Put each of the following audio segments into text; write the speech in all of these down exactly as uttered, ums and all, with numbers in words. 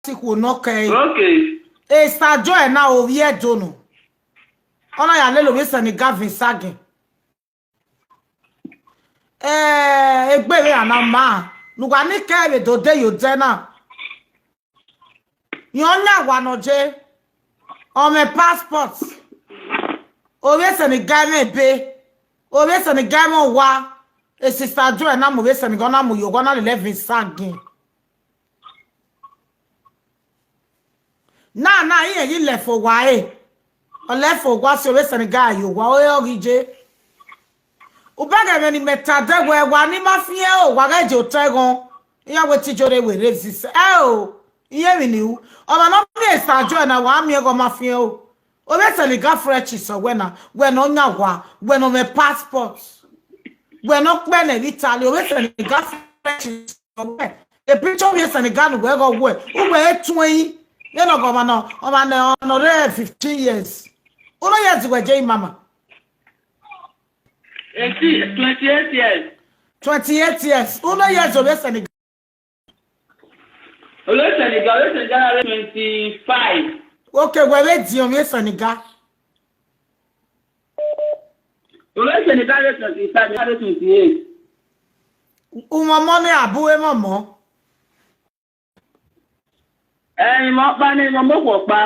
sikhuo ne ọ kẹe. Okay. Esa Joy na ovbi Ẹdo nọ. Ọ na ya lele ovbi Senegal vbe Sagin. Eh, egbe vbe a na ma, ne uwa ni kẹ vbe do de ye odẹ na. Rẹn ọ yan owa ne ọ je, ọ mwẹ passport. Ovbi Senegal mwẹ ebe, ovbi Senegal mwẹ owa, e Sister Joy na mu ovbi Senegal, ọ na mu ye owa, ọ na lele vbe Sagin. Na, na, irẹn ghi lẹ fo owa ẹre. Ọ lẹ fo owa si ovbi Senegal ye owa, ọ re ọ ghi je. Ubẹghe ẹmwẹ ne imẹ ta dẹ wẹ, wa ni ma fiẹn o, wa ghẹ je otọ ẹghọn. Iran wẹ te Joy rre wẹ rre exist. Ẹ o, irẹn emwi ni ru. Ọmwa ne ọ miẹn Sister Joy na, wa miẹn ẹghẹ ọ ma fiẹn o. Ovbi Senegal fresh sẹ wẹ na, wẹ ne ọ yan owa, wẹ ne ọ mwẹ passport, wẹ ne ọ kpẹ nẹ vbe Italy, ovbi Senegal fresh sẹ wẹ. E picture ovbi Senegal ne uwẹ ghe ọ wẹ, uwẹ e tuẹn yi. Vbene ọghe ọmwa nọ, ọmwa ne ọ nọ rre fifteen years. Uno years wẹ je mama? Eighteen, twenty-eight years. Twenty-eight years. Uno years ovbi Senegal? Ovbi Senegal, ovbi Senegal na rre twenty-five. Okay, wẹ vbe diọn ovbi Senegal? Ovbi Senegal rre twenty-five, na rre twenty-eight. Umwọmọ ne abu emọmọ. Ẹ, imẹ ọkpa ne imẹ ọmọ okhuo ọkpa.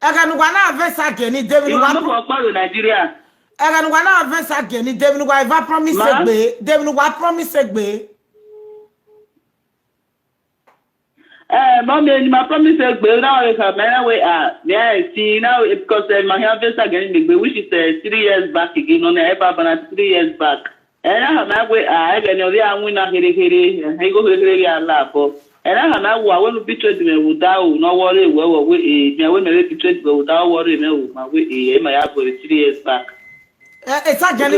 Ẹghẹ ne uwa na vẹ Sagin ni, de emwi ne uwa, imẹ ọmọ okhuo ọkpa vbe Nigeria. Ẹghẹ ne uwa na vẹ Sagin ni, de emwi ne uwa eva promise egbe, de emwi ne uwa promise egbe. Eh, mummy, ne ima promise egbe na ọre khama iran wẹ, ah, mẹ a si na, because, eh, ma khian vẹ Sagin ni egbe, which is, eh, three years back again, nọ ne ẹ ba bana three years back. Ẹ na khama wẹ, ah, ẹghẹ ne ọ vbe a winna kherhe kherhe, eh, igho kherhe kherhe vbe a la obọ. Ẹ na khama wẹ, wẹ ne u betrayed mwẹ vbe odaro ne ọ wọrọ ruẹ, wẹ, wẹ, eh, mẹ wẹ mẹ vbe betrayed mwẹ vbe odaro, ọ wọrọ mwẹ o, ma wẹ, eh, ẹ ma ya bu ẹre three years back. Eh, Sagin ni,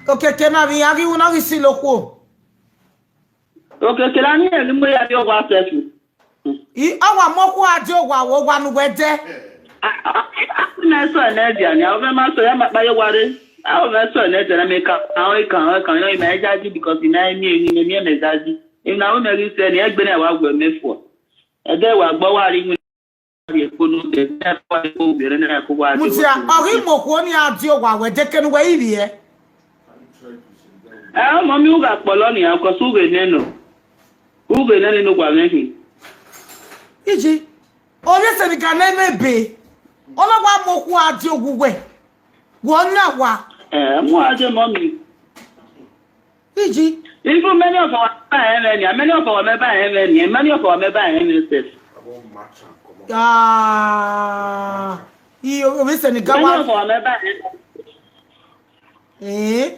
okeke na vbe iran ghi wu na ghi si lokhuo. Okeke na ni ẹre mu ya rrie owa sẹf. I, ọ wa mu okhuo a die owa, owa ne uwẹ dẹ. A, a, a, mẹ sẹ nẹ dia nia, ọ vbe ma sẹ ya ma kpa ye owa rre. A, ọ vbe sẹ nẹ dia na, mẹ ka, a, ọ kan, ọ kan, ọ ma yayi because ima eni, eni, eni mẹ yayi. Emwi ne a wẹ mẹ ghi sẹ ni, egbe na wa gu mẹ fua. Ẹdẹ wa gbe owa rre iwinna. Mudia, ọ ghi mu okhuo ni a die owa, wẹ de kene uwẹ ivbiẹ. Ẹ, ọmọ mi, u gha kpọlọ nia, because u ghe nẹ nọ. U ghe nẹ nene owa mwẹ hin. Iji, ovbi Senegal ne mwẹ ebe, ọ na wa mu okhuo a die owa uwẹ, wẹ ọ yan owa. Ẹ, mu a die, mummy. Iji. Even many of our men ba rẹn mwẹ nia, many of our men ba rẹn mwẹ nia, many of our men ba rẹn mwẹ sef. Ah, i, ovbi Senegal wa. Many of our men ba rẹn mwẹ. Eh?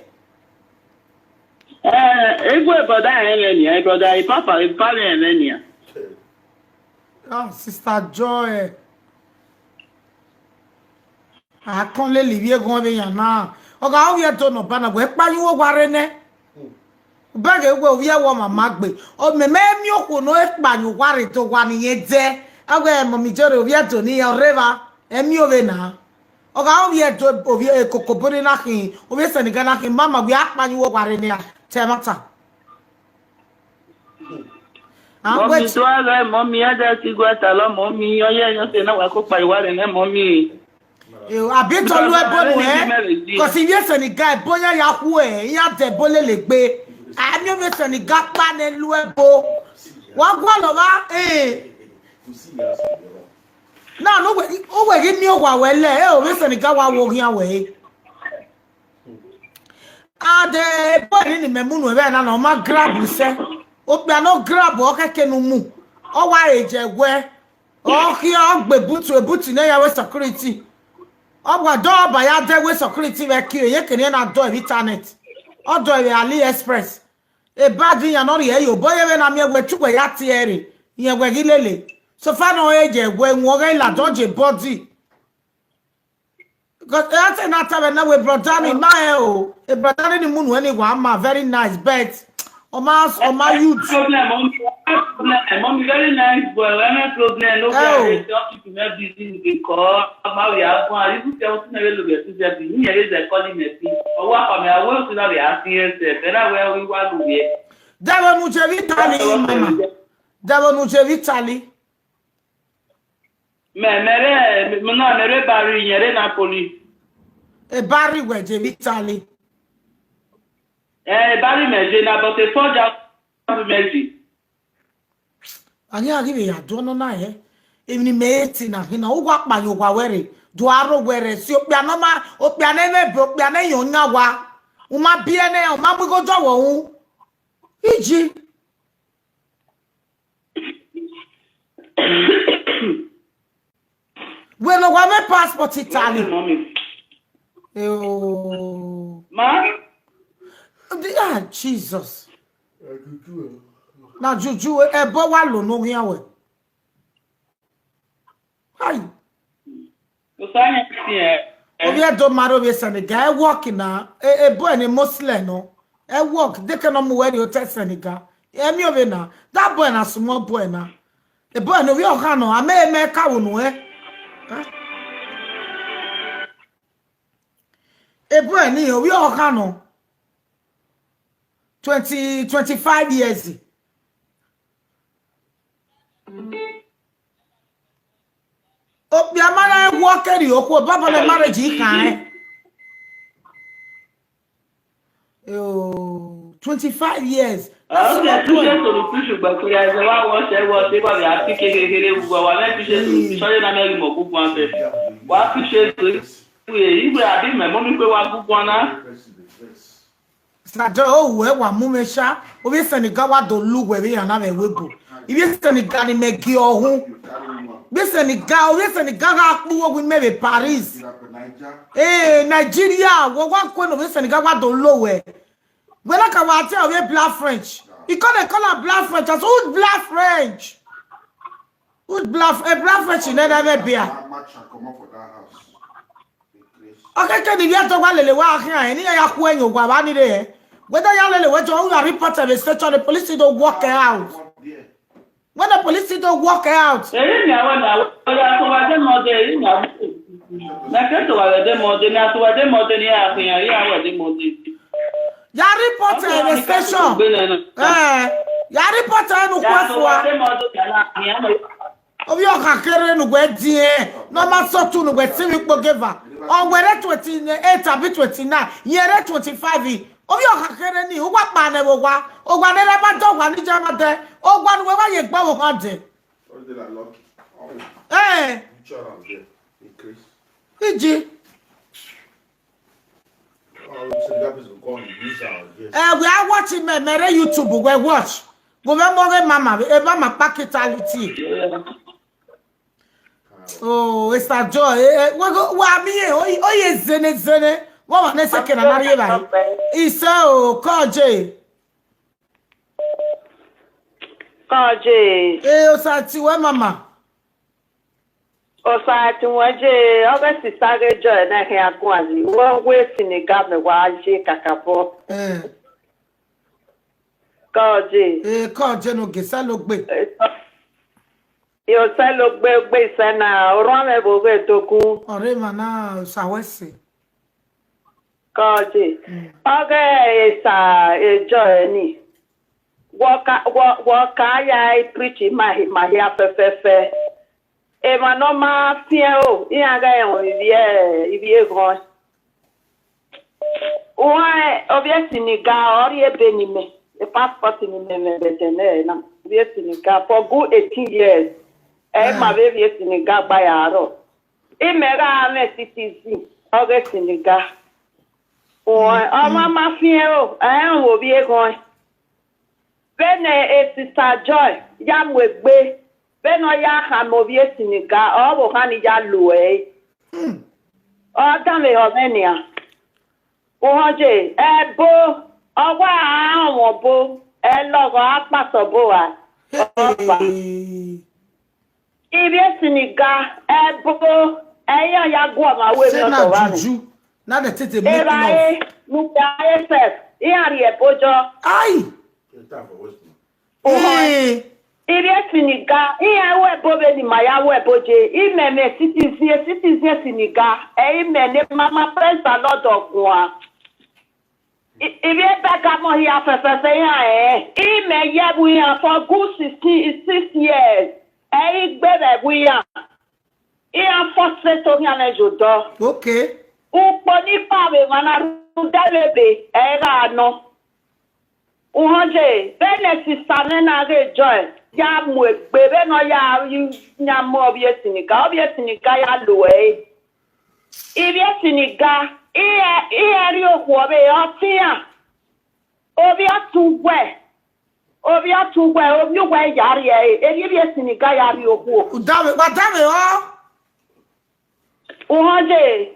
Eh, even a brother rẹn mwẹ nia, a brother, a papa, a papa rẹn mwẹ nia. Ah, Sister Joy. A kọn lele ivbi eghọn vbe yan na. Ọ gha ovbi Ẹdo nọ ba na, wẹ kpa ye uwu owa rre nẹ. Ubẹghe wẹ ovbi ẹvbo ọmwa ma gbe. Ọ mẹ, mẹ miẹn okhuo ne ọ kpa ye owa rre, do owa ne irẹn dẹ. Ọ wẹ mummy Joy, ovbi Ẹdo ne irẹn rre evba, ẹ miẹn ovbe na. Ọ gha ovbi Ẹdo, ovbi ekokobore na khin, ovbi Senegal na khin, mama, wẹ a kpa ye uwu owa rre nẹ, te ẹmwata. Mummy, do a ghẹ, mummy, a da ti gu ata lọ, mummy, ọ ye ẹyọ sẹ na wa ko kpa ye owa rre nẹ, mummy. Eh, abi tọ lu ẹbo nuẹ, cause ivbi Senegal, ẹbo yan ya khuẹ, iran dẹ ẹbo lele egbe. A miẹn ovbi Senegal kpa nẹ lu ẹbo. Wa gualọ vba, eh. Na, ne uwẹ, uwẹ ghi miẹn owa wẹ lẹ, eh, ovbi Senegal wa wo khian wẹ, eh. And, eh, boy ni mẹ mu nuẹn vbe na, ọ ma grab sẹ. Okpia ne ọ grab, ọ khẹke ne u mu. Ọ wa re je wẹ. Ọ khian, ọ gbe butu, ebutu ne ya wẹ security. Ọ wa dọ ba ya dẹ wẹ security vbe kiri, ye kene na dọ vbe internet. Ọ dọ vbe AliExpress. E bag iyan ne ọ rhie ye obọ ye vbe na miẹn wẹ tu wẹ ya tie ẹre. Iyẹn wẹ ghi lele. So far ne ọ re je wẹ wọn ghẹ la dọ je body. Because ẹ te na ta vbe na wẹ brother ni ma ẹ o. E brother ni mu nuẹn ni wa ma very nice, but ọ ma, ọ ma youth. Problem, mommy, problem, mommy, very nice boy, no problem, no problem. Don't keep me busy with the call. Ma we are going. You tell me very low, very busy. Me very busy calling me. Oh, what for me? I will see that we are serious. Then I will, we want to hear. Dẹvbo ne u je vbe Italy, mama. Dẹvbo ne u je vbe Italy. Mẹ, mẹ rre, mẹ na, mẹ rre Bari, yẹn rre Napoli. E Bari wẹ je vbe Italy. Eh, Bari mẹ je na, but e Forja mẹ je. A ghi a ghi vbe ya do ọnọ na hẹ. Emwi ne imẹ re te na khin na, uwa kpa ye owa wẹ rre, do aro wẹ rre, si okpia ne ọ ma, okpia ne ẹmwẹ be, okpia ne ẹyẹn ọ yan owa. U ma biẹ nẹ, u ma mu igho dọvọ ru. Iji. Wẹ ne wa mwẹ passport Italy. Mommy. Eo. Ma? The- Ah, Jesus. Na juju, ẹbọ wa lo ne u khian wẹ. Hai. Osa yẹn si ẹ. Ovbi Ẹdo ma rre ovbi Senegal, ẹ work na, e- ebo ẹne Muslim nọ. Ẹ work, de ke nọ mu wẹ rrie otọ Senegal. Ẹ miẹn ovbi na, that boy na small boy na. Ebo ẹne ovbi ọkhan nọ, a mẹ mẹ ka wo nu ẹ. Ebo ẹne ovbi ọkhan nọ. Twenty, twenty-five years. Okpia ma na work eri okhuo, baba na marriage i khan rẹn. Oh, twenty-five years. That's okay, not appreciate good. To the fish, but we are the one watch, I watch, they were the happy, kekere, we were, we appreciate to the sorry, na me mo gugu ante. We appreciate to we, we are the me, mommy, we were gugu na. Sir Joy, o wẹ wa mu mwẹ sha, ovbi Senegal wa do lu wẹ vbe iran na vbe ẹvbo ebo. Ivbi Senegal ni mẹ gie ọhun. Ivbi Senegal, ovbi Senegal gha kpu uwu imẹ vbe Paris. Eh, Nigeria, wẹ wa kue ne ovbi Senegal wa do lo wẹ. Wẹ na ka wa tie ovbi Black French. He call, they call am Black French. I say, who's Black French? Who's Black, eh, Black French in that bia? Okeke ni vbe ẹdẹ wa lele wa khian, eni ya ya khu ẹyin owa vba ni rre. Whether ya lele wẹ jọ, u ya report vbe station, the police do work her out. When the police do work her out. Èyí ni àwọn ìyàwó ọ̀rẹ́ àtọwádé mọ́dé, èyí ni àwọn. Mẹ̀kẹ́ tọwádé mọ́dé, ni àtọwádé mọ́dé ni àfihàn, èyí àwọn ẹ̀dẹ́ mọ́dé. Ya report vbe station. Eh, ya report enu khuẹ fua. Ovbi ọkhan kherhe ne uwẹ diẹn, ne ọ ma sọtu ne uwẹ sinmwi kpogeva. Ọ wẹ rre twenty-eight abi twenty-nine, yẹn rre twenty-five. Ovbi ọkhan kherhe ni, uwa kpa nẹ vbe owa. Owa ne erha ma dẹ, owa ni jẹ ma dẹ. Owa ne uwẹ wa ye gbe ọvbokhan dẹ. What is it like, Lucky? Oh, eh, picture am there. Increase. Iji. Oh, so that person go and use our, yes. Eh, we are watching me, me rre YouTube, we watch. Go me more mama, e mama pakitality. Yeah. Oh, Mister Joy, eh, eh, we go, wa mi, eh, oh, oh, yes, zene, zene. What was next second, I'm not here, right? Isa, oh, call Jay. Kọje. Eh, Osa ti wẹ mama. Osa ti wẹ je, ọghe sista ghe Joy na khian guan yi. Wẹ wẹ Senegal mẹ wa ye kakabọ. Eh. Kọje. Eh, kọje no ge sẹ lo gbe. Eh, yo sẹ lo gbe gbe sẹ na, orhuan mwẹ vbe oghe dogun. Ọre emwa na Osa wẹ sẹ. Kọje. Mm. Ọghe esa ejọ ẹre ni. Wọ ka, wọ, wọ ka ya i preach ma hi, ma hia fẹfẹfẹ. Emwa ne ọ ma fiẹn o, iran ghẹ rẹn ivbi, ivbi eghọn. Uẹn, ovbi Senegal, ọ rhie ebe ne imẹ, e passport ne imẹ mwẹ vbe ẹdẹnẹrẹ na. Ovbi Senegal, for good eighteen years. Ẹ ma vbe ovbi Senegal gba ya rrọọ. Imẹ gha mwẹ citizen, ọghe Senegal. Uẹn, ọmwa ma fiẹn o, ẹ rẹn ovbi eghọn. Vbene e Sister Joy ya mu egbe, vbene ọ ya khama ovbi Senegal, ọ vbe ohan ni ya lo ẹre. Ọ danmwehọ mwẹ nian. Uhọnje, ẹbo, ọ wa ra rọnmwẹ ọbo, ẹ lọghọ, a kpasẹ ọbo ra. Ọba. Ivbi Senegal, ẹbo, ẹ i ya ya gu ọmwa ru emwi ọdọ vbe amwẹ. Juju, na dey take the make love. Evbare, ne ugbẹn sef, iran rhie ẹbo jọ. Ai! Uhọnje. Ivbi Senegal, iran ru ẹbo vbene ima ya ru ẹbo je, imẹ mwẹ citizen, citizen Senegal, ẹ i mẹ ne mama Prince Alọdọ guan. I- ivbi ebe ga mọ hia fẹfẹfẹ iran rẹn, imẹ ye ẹvbo iran for good sixteen, six years. Ẹ i gbe vbe ẹvbo iran, iran frustrate oghian mwẹ ye odọ. Okay. Ukpo ni kpa vbe emwa na rhunmwuda vbe ebe ẹ i gha nọ. Uhunmwu ye, vbene sista mwẹ na ghe Joy ya mu egbe vbene ọ ya yan mu ovbi e Senegal, ovbi e Senegal ya lo ẹre. Ivbi e Senegal, iran rhie okhuo vbe ọtian, ovbi ọtẹn uwẹ, ovbi ọtẹn uwẹ, ovbi uwẹ ya rhie ẹre, erriọ ivbi e Senegal ya rhie okhuo. Wa dame, wa dame ọ. Uhunmwu ye,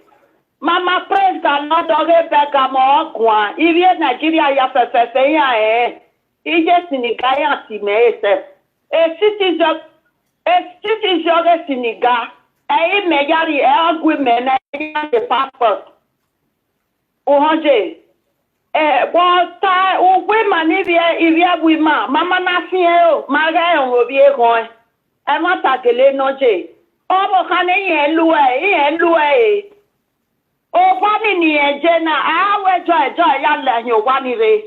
Mama Praise Lord ọghe Bergamo ọ guan, ivbi e Nigeria ya fẹfẹfẹ iran rẹn, iye Senegal iran si mẹ ẹre sẹ. E citizen, e citizen ọghe Senegal, ẹ i mẹ ya rhie, ẹ ọ gu imẹ ne I ya rhie passport. Uhunmwu ye, ẹ, vbe ọ ta uwu ima ni vbiẹ, ivbi ẹvbo ima, ma ma na fian ẹro, ma ghẹ rẹn ovbi eghọn ẹn. Ẹmwata gele nọ ye, ọvbokhan ne irẹn lu ẹre, irẹn lu ẹre. Owa ni ne irẹn ye na, a wẹ Joy, Joy ya la hin owa ni rre.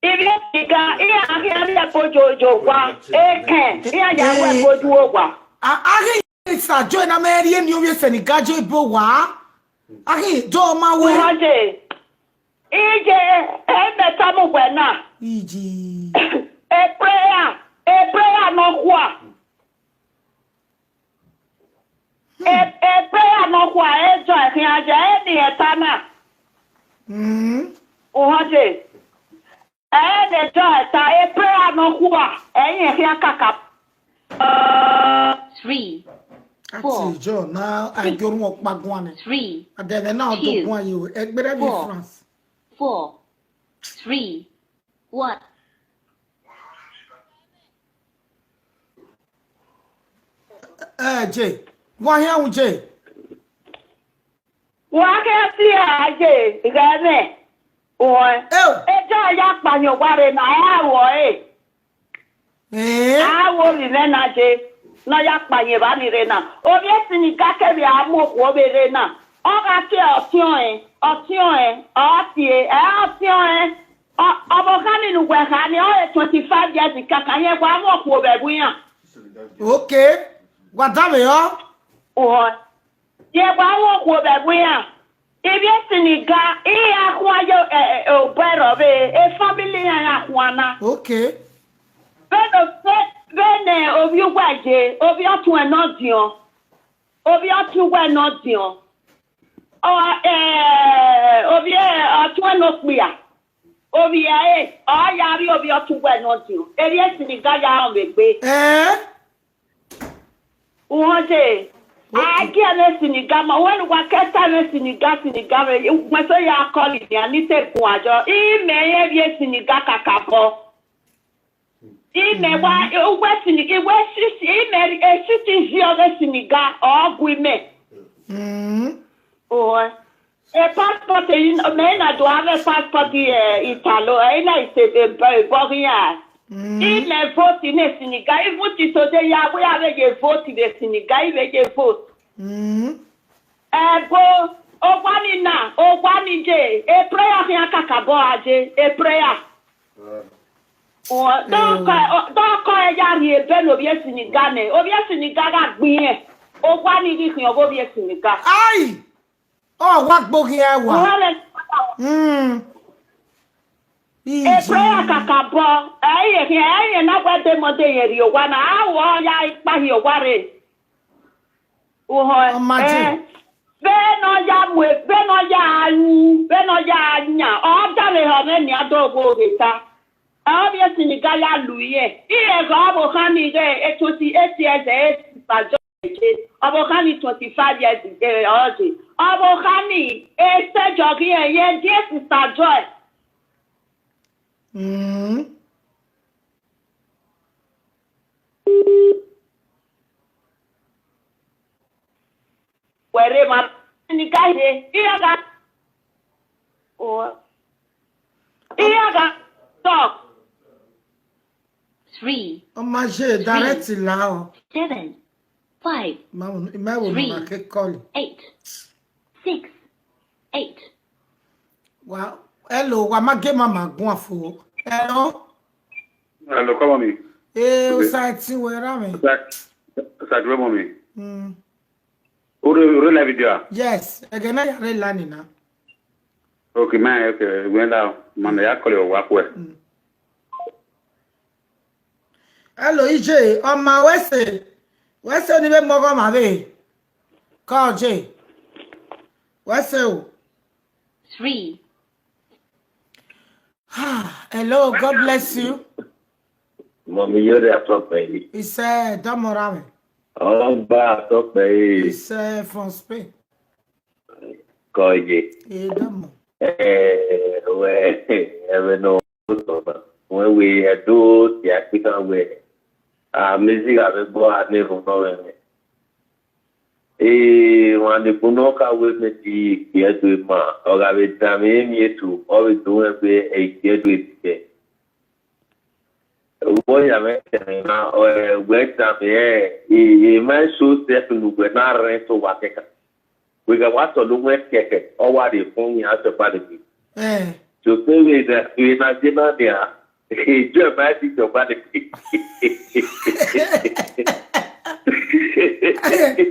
Ivbi e Senegal, iran khian rhie ẹko yo, yo owa, ekẹn, iran ya ru ẹko yo owa. A, a ghi Sir Joy na mẹ rhie eni ovbi e Senegal ye ebe owa. A ghi do ma wẹ. Uhunmwu ye, iye, ẹ i mẹ tama uwẹ na. Iji. E prayer, e prayer nọkhua. E, e prayer nọkhua, e Joy khian ye, eni ẹta na. Mm. Uhunmwu ye. Ẹ ne Joy ta e prayer nọkhua, ẹ i rẹn khian kaka. Three, Ati Joy na a ghi orhunmwu ọkpa guan nẹ. three, Adẹghẹ na ọ do guan ye o, ẹgbẹrẹ vbe France. four, three, one. Ẹ je, wa hian wu je. Wa kẹ fi a ye ghẹ mwẹ. Uhunmwu. Eo. E Joy ya kpa hin owa rre na, ẹ a ru ẹre. Eh. A ru ovbi mwẹ na ye, ne ọ ya kpa hin evba ni rre na. Ovbi e Senegal kevbe a mu okhuo vbe rre na. Ọ gha tie ọtiọnrẹn, ọtiọnrẹn, ọ tie, ẹ ọtiọnrẹn. Ọ, ọvbokhan ni ne uwẹ kha ni, ọ re twenty five years kaka, rẹn wa mu okhuo vbe ẹvbo iran. Okay. Wa dame ọ. Uhunmwu. Rẹn wa mu okhuo vbe ẹvbo iran. Ivbi e Senegal, iran khuan ye, ẹ, ẹ, obọ ẹre ọvbe, e family iran iran khuan na. Okay. Vbene, vbene ovbi uwa ye, ovbi ọtuẹn ne ọ diọn, ovbi ọtuẹn uwa ne ọ diọn, ọ, ẹ, ovbi ọtuẹn ne okpia, ovbi ẹre, ọ ya rrie ovbi ọtuẹn uwa ne ọ diọn, erriọ e Senegal ya rọnmwẹ egbe. Eh? Uhunmwu ye, a gie ẹmwẹ Senegal ma, wẹ ne uwa ke ta ẹmwẹ Senegal, Senegal mwẹ, ugbẹn so ya kọli nian, ni te guan yọ, imẹ rẹn vbe Senegal kakabọ. Imẹ wa, uwẹ Senegal, iwẹ sisi, imẹ e citizen ọghe Senegal, ọ gu imẹ. Mm. Uhunmwu. E passport, mẹ na do avbe passport, eh, Italo, eh, na ise ebe, ebe ọghe iran. Mm. Imẹ vote ne Senegal, even till today, ya wẹ avbe ye vote vbe Senegal, ivbe ye vote. Mm. Ẹbo, owa ni na, owa ni ye, e prayer khian kakabọ a ye, e prayer. Dọkọ, dọkọ ẹ ya rhie ebe ne ovbi e Senegal nẹ, ovbi e Senegal gha gbe irẹn, owa ni ghi khian ọghe ovbi e Senegal. Ai! Ọ wa gboghian ẹwa. Uhunmwu. Mm. E prayer kakabọ, ẹ i rẹn khian, ẹ i rẹn na wẹ de mọ de yẹn rrie owa na, a wọ ya ikpa hin owa rre. Uhunmwu. Ọ ma je. Eh, vbene ọ ya mu, vbene ọ ya ru, vbene ọ ya yan, ọ danmwehọ mwẹ nian do ghe oghe ta. Ẹ, ovbi e Senegal ya lu irẹn. Irẹn ghe ọvbokhan ni ghe twenty eight years ẹ, e Sister Joy ye. Ọvbokhan ni twenty five years ẹ, ọ ye. Ọvbokhan ni, e stage ọghe irẹn ye die Sister Joy. Mm. Wẹrẹ ma ni ka ye, iran gha, iran gha talk. Three, Ọ ma je direct la ọ. seven, five, Ma wo, ma wo Three. Ma ke call. eight, six, eight. Wa, hello, wa ma ge mama guan fo. Hello? Hello, come on me. Eh, o sa ti wẹ ra mẹ. Sa, sa ti wẹ mọ mi. Mm. Ore, ore live video a? Yes, ẹghẹ na ya re la ni na. Okay, man, okay, we la, man, ya call your wife well. Mm. Hello, E J, ọma wẹ sẹ, wẹ sẹ ni vbe mọ ọghọ ma vbe. Call J. Wẹ sẹ o. Three. Ah, hello, God bless you. Mọmi Yore Atọkpẹyi. Isẹ, dọmọ ra mẹ. Ọba Atọkpẹyi. Isẹ from Spain. Kọye. E dọmọ. Eh, wẹ, ẹvẹ nọ, wẹ we ẹdo ti akpika wẹ. A mezi gha vbe gbọ a ne rhunmwuda mwẹ. Ee, wan ne bun nọ ka wẹ mẹ ti ikpiẹdue ma, ọ gha vbe danmwẹ emwi eto, ọ vbe do mwẹ wẹ ikpiẹdue bibẹ. Vbọ ya mwẹ kẹmwẹ na, ọ, ẹ, wẹ danmwẹ, ẹ, e, e ma so step ne uwẹ na rẹn sẹ owa kẹkan. Wẹ gha wa tọlọ uwẹ kẹkẹ, ọ wa rhie fun yan sẹ ọkpa lele. Eh. So te vbe na, vbe na je na nia, Joy ma ti sẹ ọkpa lele.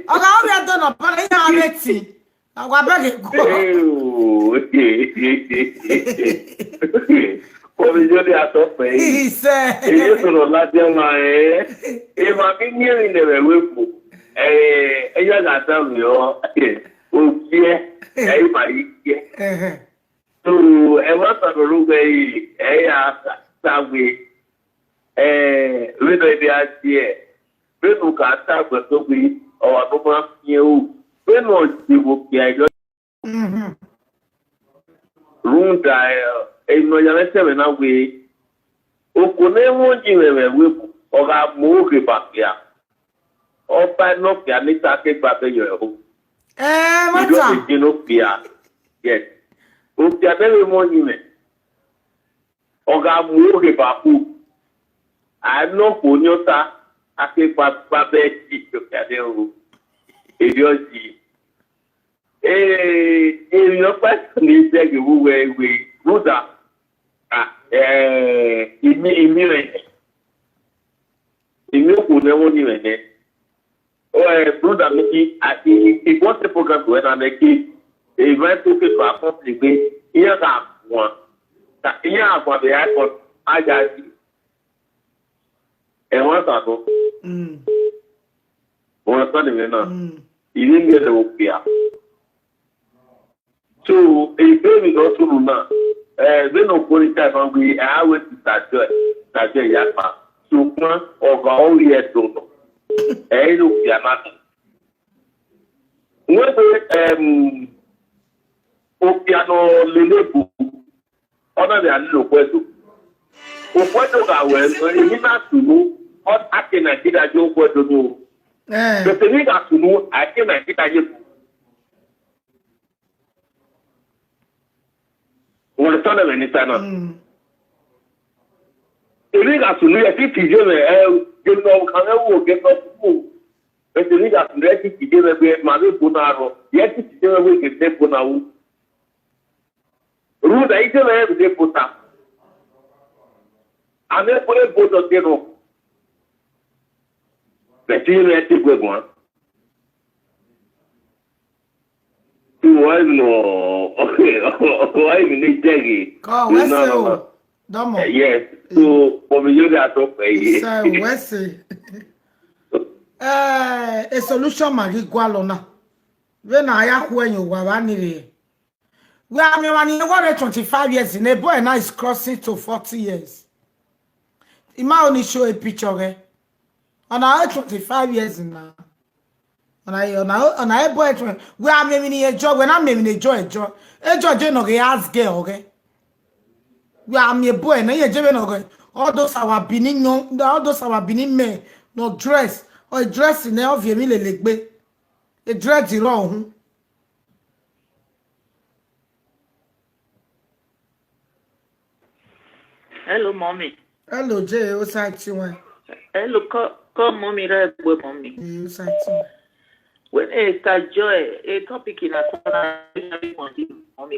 Ọ gha ọ vbe dọ nọ, but iran vbe ti. Wa bẹghe guọ. Eo. Omi yo de atọ pẹ. Isẹ. Eye sọnọ ladian ma ẹ. Emwa ghi miẹn emwi ne ẹmwẹ ruẹ fo. Ẹ, ẹ ya gha danmwẹ ọ. Ogiẹ. Ẹ i ma yi giẹ. Ẹhẹn. So, ẹ wa sọnọ ru wẹ ẹ ya sa wẹ. Ẹ, vbene ọ ebe a tie, vbene u ka ta agbẹsọgbe, ọ wa nọ ma fiẹn ru, vbene ọ je vbe okpia yọ. Mhm. Rhunmwuda, ẹ, emwi ne ọ ya mwẹ sẹ ẹmwẹ na wẹẹ, oko ne ẹmwẹ ọyinmwẹ mwẹ ru ebo, ọ gha mu oghe ba okpia, ọ ba nọ okpia ne I ta ke gba abẹ yọ ẹho. Ẹ, I do ẹmwata. Vbe je ne okpia, yes. Okpia ne ẹmwẹ ọyinmwẹ. Ọ gha mu oghe ba khu, a nọ okhuo ni ọta, a ke gba, gba abẹ ẹki okpia ne ẹho, erriọ yi. Ee, emwi ọkpa ne I bẹghe vbe uwẹ wẹẹ, rhunmwuda, ah, eh, I miẹn, I miẹn ọnrẹn nẹ. I miẹn okhuo ne ẹmwẹ ọyinmwẹ nẹ. Oh, eh, brother mi ki, I, I, I, I want the program to end and ke, eh, my focus for company gbe, iran gha guan. Ta, iran gha guan vbe icon, a ya yi. Ẹ wan sa bọ. Mm. Wan sa ni vbe na. Mm. I vbe miẹn ẹre okpia. So, ebe emwi ne ọ sunu na, eh, vbene okhuo ni ta ma wẹẹ, a wẹ Sister Joy, Sister Joy ya kpa. Sokpan, ọ gha ọ rhie ẹdẹ nọ. Ẹ i re okpia na nọ. Wẹ wẹ, em, okpia ne ọ lele ebo, ọ na vbe a lele okhuo Ẹdo. Okhuo Ẹdo gha wẹ, emwi na sunu, ọ, a ke Nigeria ye okhuo Ẹdo ni o. Eh. But emwi gha sunu, a ke Nigeria ye ebo. Wẹ understand ẹmwẹ ne I ta na? Mm. Emwi gha sunu, ẹ ti tije mwẹ, ẹ, gele ne ọ khan mwẹ wo, gele ne ọ khuo. But emwi gha sunu, ẹ ti tije mwẹ wẹ ma vbe ebo na rrọọ, ẹ ti tije mwẹ wẹ gele ebo na ru. Rhunmwuda, I te mwẹ rẹn vbe ebo ta. A mwẹ ebo, ebo dọte nọ. But I mwẹ te gue guan. Uwa emwi nọ, uwa emwi ne I dẹghe. Kọ, wẹ sẹ o, dọmọ. Eh, yes. So, for me, you got to pay. Sir, wẹ sẹ. Eh, a solution ma ghi gualọ na. Vbene a ya khu ẹyẹn owa vba ni rre. Wẹ a miẹn ọmwa ni wọrẹ twenty-five years, ne boy now is crossing to forty years. I ma only show a picture ọghẹ. Ọna ẹ twenty-five years na. Ọna ẹ, ọna, ọna ẹ boy twenty. Wẹ a miẹn emwi ni ẹjọ, wẹ na miẹn emwi ni ẹjọ ẹjọ. Ẹjọ je nọ ghe ask girl ọghẹ. Wẹ a miẹn boy na, iye je vbe nọ ghe. All those our Benin young, all those our Benin men, no dress. Or dress nẹ, ọ viọ emwi lele egbe. E dread rrọọ uhun. Hello, mommy. Hello, Jay. What's up, Tiwa? Hello, call, call mommy, right away, mommy. Hey, what's up, Tiwa? When Esther Joy, a topic in a corner,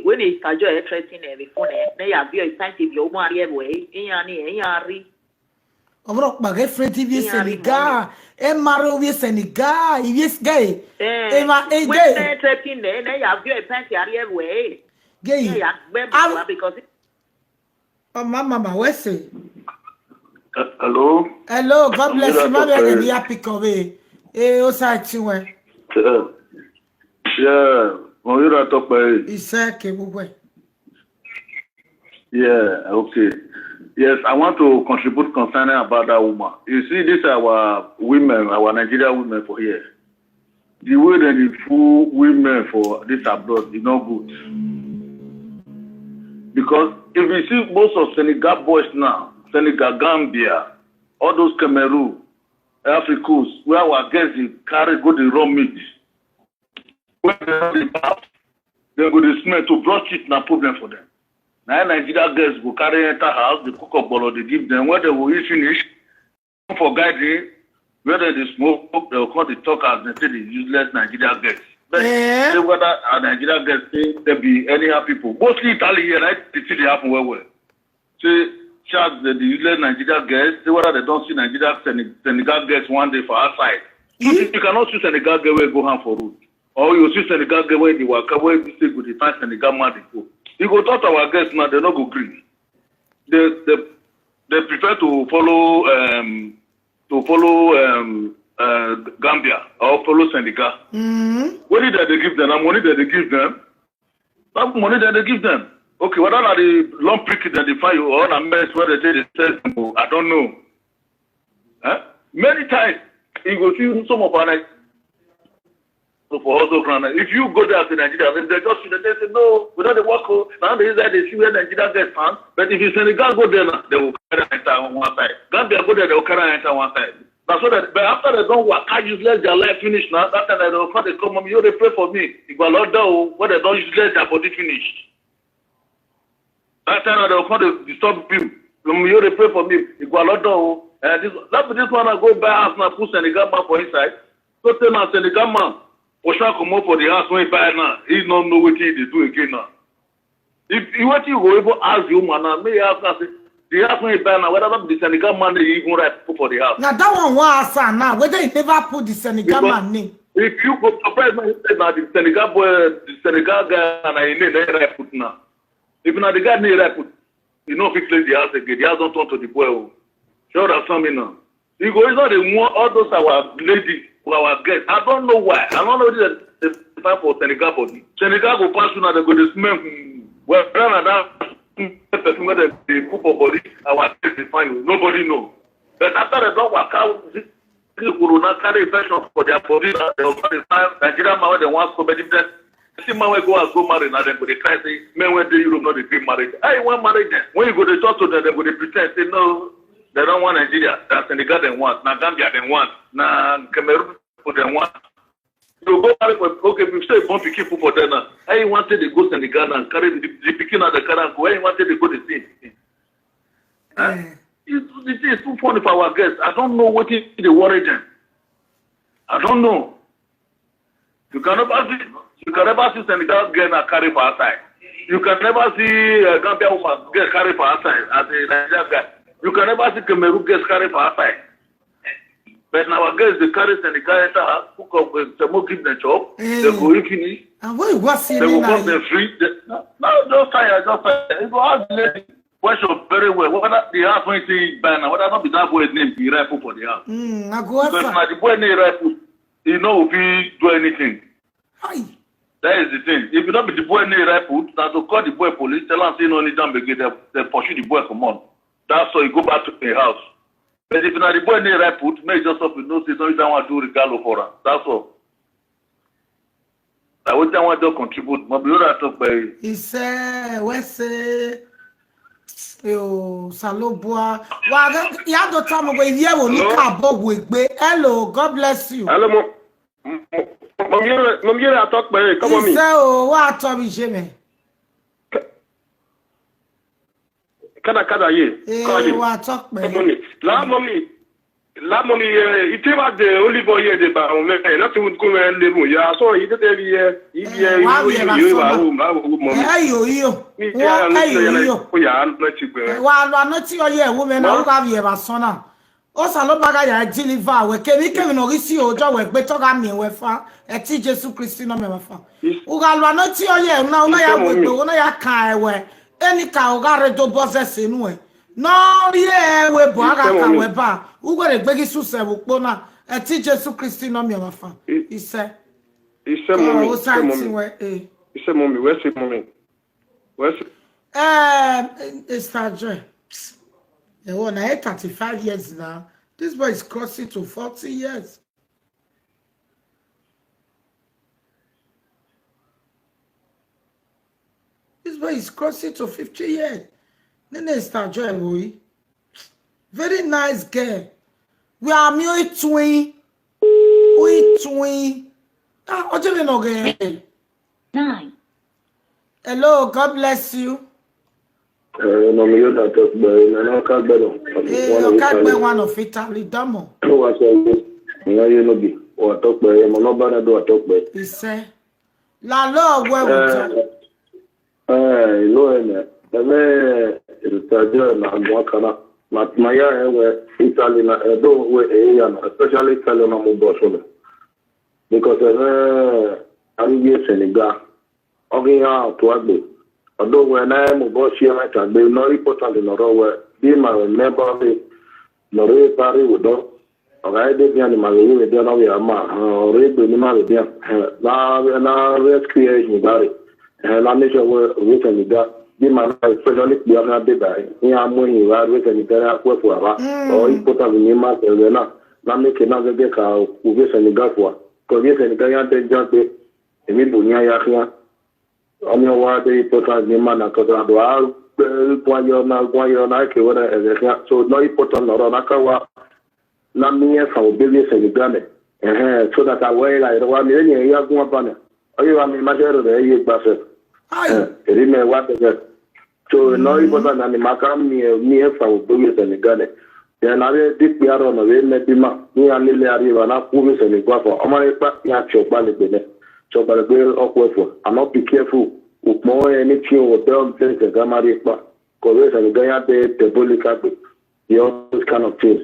when Esther Joy threaten the phone, ne ya vio itan ti vio mo ari ẹvbo ẹ, iyan ni, iyan ri. Ọmọ kpa ghe friend ivie Senegal, e ma rre ovie Senegal, ivie gay. Eh, emwa e when gay. They threaten the, ne ya vio itan ti ari ẹvbo ẹ. Gay. Ne ya gbe because Ọ ma mama wẹ sẹ. Hello. Hello, God bless you. Ma vbe ẹghẹ ne I ya pick up vbe e osa ẹtin wẹ. Yeah, yeah. Mo yọrọ tọpẹ. Isẹ ke gbogbo ẹ. Yeah, okay. Yes, I want to contribute concerning about that woman. You see, these are our women, our Nigerian women for here. The way that they fool women for this abroad is not good. Because if you see most of Senegal boys now, Senegal, Gambia, all those Cameroon, Africans, where our girls dey carry go the raw meat, when they no dey bath, they go dey smell. To brush teeth na problem for them. Now Nigeria girls go carry enter house, they cook up bolo, they give them. When they go eat finish, for guiding, where they dey smoke, they will come dey talk as they say the useless Nigeria girls. But Eh? Say whether our Nigeria girls say they be anyhow people. Mostly Italy here, right? It still dey happen well well. Say, chat the, the useless Nigeria girls, say whether they don't see Nigeria Sene- Senegal girls one day for outside. You, you cannot see Senegal girl where go hand for road. Or you see Senegal girl where they waka, where they say go dey find Senegal man dey go. You go talk to our girls now, they no go gree. They, they, they prefer to follow um, to follow um, uh, Gambia or follow Senegal. Mm-hmm. What did they give them? That money that they give them? That money that they give them. Okay, whether na the long prick that they find you or na mess where they say they sell them, I don't know. Huh? Many times, you go see some of our So for also ground, if you go there as a Nigerian, if they just see them, they say, "No, we don't dey work." Oh. Now they say they see where Nigeria get found. But if you Senegal go there now, they will carry enter one side. Gambia go there, they will carry enter one side. Now so that, but after they don't work, how useless their life finish now. That time they don't come, they come, "Mommy, you dey pray for me." If I love them, when they don't useless their body finish. That time they will come, they disturb you. "Mommy, you dey pray for me." If I love them, and this, that be this one I go buy house now, put Senegal man for inside. So tell my Senegal man, Osha comot for the house when he buy now. He no know what he dey do again now. If you what you go even ask the woman now, may I ask her, say, the house when he buy now, whether that be the Senegal man they even write put for the house. Now that one wa ask her now, whether he never put the Senegal man name. If you go surprise me, say now the Senegal boy, the Senegal guy, and I name they write put now. If na the guy name write put, you know, fix the house again. The house don't turn to the boy. Oh. You understand me now? You go, it's not the one, all those our ladies, or our girls. I don't know why. I don't know this is the time for Senegal body. Senegal go pass you now, they go dey smell. Hmm. Well, rather than that, hmm, person where they, they put for body, our girls dey find you. Nobody know. But after they don't work out, this corona carry infection for their body, now they go dey find Nigerian man where they want so many friends. See man wey go house go marry now, dem go dey cry say men wey dey Europe no dey gree marry dem. How you wan marry dem? When you go dey talk to dem, dem go dey pretend say no, dem don't want Nigeria. Na Senegal dem want, na Gambia dem want, na Cameroon people dem want. You go marry for, okay, if you say born pikin put for there now, how you want take dey go Senegal now, carry the, the pikin now, dey carry am go? How you want take dey go the thing? Huh? Eh. It, the thing is too funny for our girls. I don't know what dey worry them. I don't know. You can never see, you can never see Senegal girl na carry for outside. You can never see uh, Gambia woman girl carry for outside as a Nigerian guy. You can never see Cameroon girls carry for outside. But now our girls they carry Senegal enter house, cook up with some more give them chop. They go eat finish. And what you go see They me will now? Come there free. They, no, no, just fire, just fire. You go ask the lady question very well. Whether the house when you see buy now, whether not be that boy's name be rightful for the house. Mm, I go Because ask her. Now the boy name rightful, he no will be do anything. Hi. That is the thing. If you not be the boy name rightful, now to call the boy police, tell him say no need them again. They, they pursue the boy come on. That's all. You go back to the house. But if na the boy name rightful, make just up you know say something that one do regalo for am. That's all. Na wetin I wan just contribute. Mo be hold am talk by He say, we say, yo, Salobua. Wa, ya do tell me where you will look Hello? About we gbe. Hello, God bless you. Hello, mo, mo, mo, mo, mo, mo talk by. Come on, He me. Say, oh, what talk me, Jimmy? Kada kada ye. Eh, Kọ́ọ̀dì. Wa talk pẹ̀lú. Mọ́mì. Láà mọ́mì. Lamoni ye, ite wa de olive oil ye deba mwẹ, nothing would come and level. Yeah, so he did every year, he Eh, year, wa he vbiẹ vbe year, asọn na. Wa wo, wa wo, mommy. Eh, ẹyo, iyo. Mi Wo, ya no ẹyo, ti ya na, iyo. Ko ya no ti gbe. Eh, wa lo anointing oil ye ẹvbo mwẹ na, Ma? U gha vbiẹ vbe asọn na. Osanobua gha ya deliver wẹ, kevbe kevbe ne ọ ghi si ojọ wẹ gbe te ọ gha miẹn wẹ fan, ẹtin Jesu Kristi ne ọ miẹn wẹ fan. Is-, U gha lo anointing oil ye ẹvbo na, u na ya Ise, wegbe, mommy. U na ya kan ẹwẹ, enikaro gha rre do bọzẹ ẹse nuẹn. Ne ọ rhie ẹvbo ebo a gha Ise, ka mommy. Wẹ ba, u wẹ rre egbe ghi susẹ vbe ukpo na, ẹtin Jesu Kristi ne ọ miẹn wẹ fan. I-, Ise. Ise, Ka mommy, o sa Ise, mommy. Ẹtin wẹ, eh. Ise, mommy, wẹ se, mommy. Wẹ se. Um, Mister Joy, eh, well, now thirty-five years now. This boy is crossing to forty years. This boy is crossing to fifty years. Nene Mister Joy, boy. Very nice girl. We are married twin. We twin. Ah, what do you know again? Nine. Hello, God bless you. Eh, no, mi yo da talk, but, eh, no, no, I can't bet on. Eh, I can't bet one of Italy, Damo. Who was saying? You know, you know, be, or talk, but, eh, no, no, but I do a talk, but. He said, La lo wẹ Eh, vbe. Eh, ilo ẹnẹ, ẹmwẹ Italy na guan kana. Ma, ma ya rẹn wẹ Italy na, ẹdẹ wẹ eya na, especially Italy na mu bọ sọlẹ. Because ẹmwẹ, a ghi ye Senegal, ọ ghi iran tuagbe. Ọdọ wẹ na mu bọ si ẹmwẹ tagbe, nọ important nọ rọ wẹ, be ma remember me, nọ rre Paris wẹ dọ. Ọ gha dee bian ne ima vbe ru vbe bian ne ọ vbe a ma, ọ rre egbe ne ima vbe bian, na, na rescue ẹre hin ba rre, na make sure wẹ ovbi Senegal, be ma na especially kpia khian deba, iran mu ehin vba rre Senegal, iran ku ẹfua vba, ọ important ne ima sẹ vbe na, na make na zẹdẹ ka ovbi Senegal fua, cause ovbi Senegal iran de jagbe, emwi bu iran ya khian. Ọni ọ wa de important ne ima na, cause a do a guan yọ na, guan yọ na, ke wẹ na ẹghẹ khian. So, nọ important nọ rọ, na ka wa na miẹn fan obọ vbe Senegal nẹ. Ẹhẹn, so that a wẹ gha rre wa miẹn vbene irẹn ya guan ba nẹ. Ọ ghi wa miẹn ma sẹ rre ye gba sẹ. Ai. Eh, eri mẹ wa dẹgẹ. So, nọ important na ni ma ka miẹn, miẹn fan obọ vbe Senegal nẹ. Then avbe dekpia rọ nọ vbe mẹ bi ma, ne iran lele a rrie evba na ku vbe Senegal fua. Ọ ma rre ekpa, iran tie ọkpa legbe nẹ. Tie ọkpa legbe ọkhuẹ fua. And ọ be careful. Ukpọn ẹre ne itin wẹ ọbẹ ọmọ Senegal ma rrie ekpa. Cause vbe Senegal iran de diabolical gbe. All those kind of things.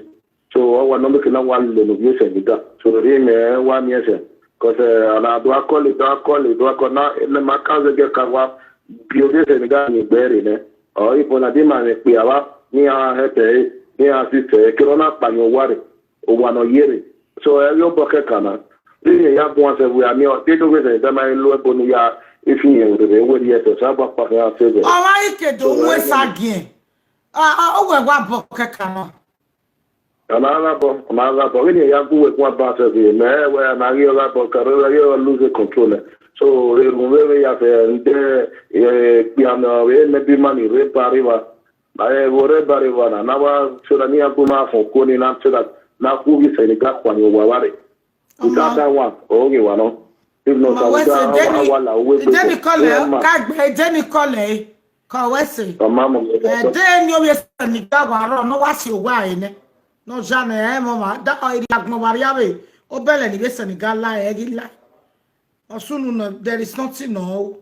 So, ọ wa nọ make na wa lele ne ovbi Senegal. So, rhie mẹ wa miẹn sẹ. Cause, eh, ana do a call, do a call, do a call na, ne ma ka zẹdẹ ka wa bi ovbi Senegal ni gbe rre nẹ. Ọ, ibọ na di ma mwẹ kpia vba, ne iran help ẹre, ne iran assist ẹre, kere ọ na kpayọn owa rre, owa ne ọ ye rre. So, ẹ ghi obọ kẹkan na. Rhie ya guan sẹ vbe a miẹn, ọ, de do vbe Senegal ma lo ẹbo ne ya ifi yẹn rre, wẹ rhie ẹsẹ, sa gba kpa khian sẹ vbe. Ọ ma ghi ke do So, mu ẹ, esa giẹn. A, a, ọ wẹ wa bọ kẹkan na. Ọ ma gha bọ, ọ ma gha bọ. Vbene ya gu wẹ guan ba sẹ vbe mẹ, ẹ wẹ a ma ghi ọ gha bọ, ka rẹ gha lose control nẹ. So, erhunmwu vbe ya fẹ nde, eh, kpia nọ vbe mẹ bi ma ni rre ba rre evba. Ma rẹ vbe rre ba rre evba na, na wa so that ne iran gu ma fọn okuo ni na so that na khu vbe Senegal khuan ye owa vba rre. Without that one, ọ ghi wa nọ. If not, Ọma wẹ sẹ, Saudi, Jenny, awa la uwe gbe Jenny fọ. Kọlẹ, Iran ma. Ka gbe Jenny Kọlẹ, ka wẹ sẹ. Ọma mọ. Ẹ de ni ovbi Senegal wa rọ, nọ wa si owa ẹre nẹ. Nọ ja nẹ, ẹ mọ ma, da ọ iri agbọn wa rria vbe, obẹlẹ ni vbe Senegal la, ẹ ghi la. Ọ sunu nọ, there is nothing nọ o.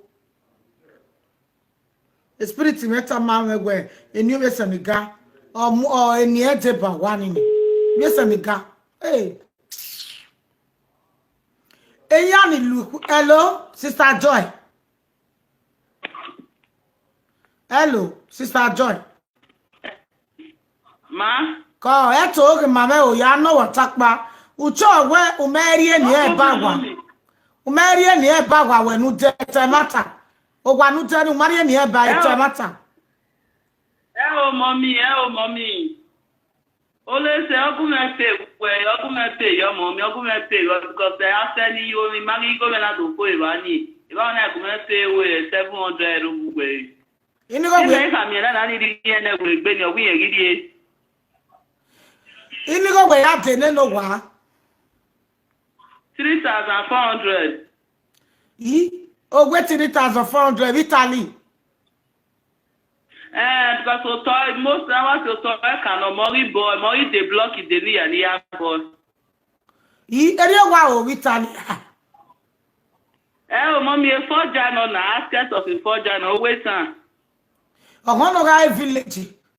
Spirit mwẹ tama mwẹ wẹ, eni ovbi Senegal, ọ mu, ọ eni ẹ deba wa ni nẹ. Ovbi Senegal. Hey. Eya ni lu, hello, Sister Joy. Hello, Sister Joy. Ma? Kọ, ẹ to ghe ma mwẹ o, ya nọ wa takpa. Uchọ wẹ, u mẹ rhie ni ẹ ba wa. U mẹ rhie ni ẹ ba wa wẹ nu de te mata. O wa nu de ni, u ma rhie ni ẹ ba e te mata. Ẹ o, mummy, ẹ o, mummy. Olese, ọgụ mẹ pe wẹ, ọgụ mẹ pe yọ, mummy, ọgụ mẹ pe yọ, because ẹ a sẹ ni yo, mi ma ghi igho mẹ na do kpo evba ni. Evba na ọgụ mẹ pe wẹ seven hundred ru wẹ. Inigho wẹ. Ime ka miẹn na, na ni rhie nẹ wẹ egbe ni, ọ wẹ irẹn ghi rhie. Inigho wẹ ya de nene owa. Three thousand four hundred. I, o wẹ three thousand four hundred Italy. Eh, because otọ, most na wa si otọ ẹkan nọ, mọ ghi bọ, mọ ghi de block de ni ya ni ya bọ. I eri wa o vita ni. Eh, o mọ mi, a forger nọ na, outskirts of a forger nọ, always am. Ọghọn nọ gha village.